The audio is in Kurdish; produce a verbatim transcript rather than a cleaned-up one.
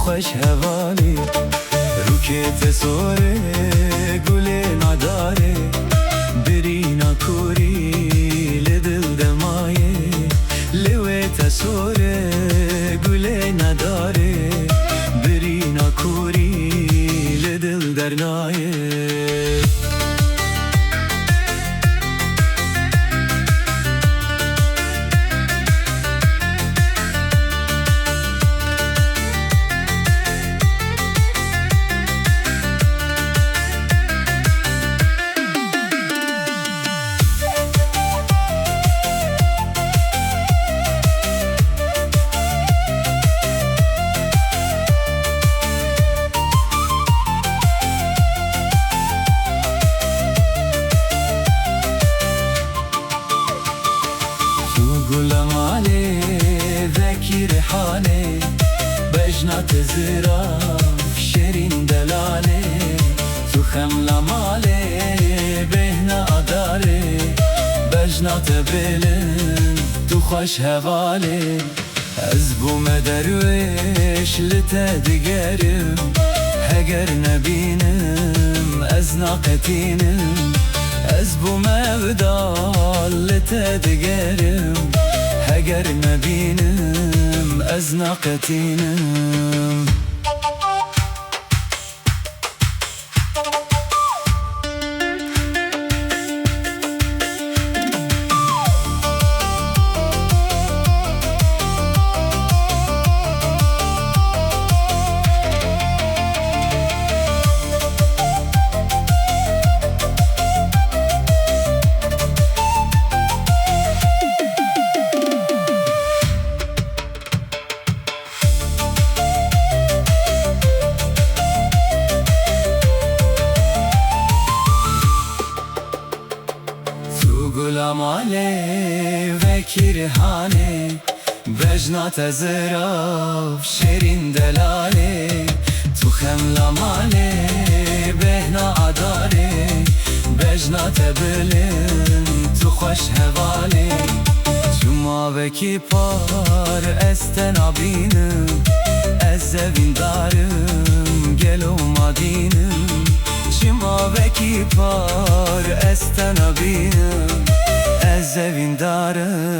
Xweş hevalê, rûkê te sor e, gulê nadarê, birîna kûrî li dil de maye. Lê wê te sor e, gulê nadarê, birîna kûrî li dil dernayê. Tu gula malê, vekî rihanê, bejna te zirav, şêrîn delalê. Tu xemla malê, bêhna adarê, bejna te bilind, tu xweş hevalê. Ez bûme derwêş, li te digerim, heger nebînim ez naqetînim. Ez bûme evdal, li te digerim, heger nebînim ez naqetînim. Tu gula malê, vekî rihanê, bejna te zirav, şêrîn delalê. Tu xemla malê, bêhna adarê, bejna te bilind, tu xweş hevalê. Çima vekî par ez te nabînim, ez evîndarim, gelo madînim. Çima vekî par ez te nabînim, ez evîndarim.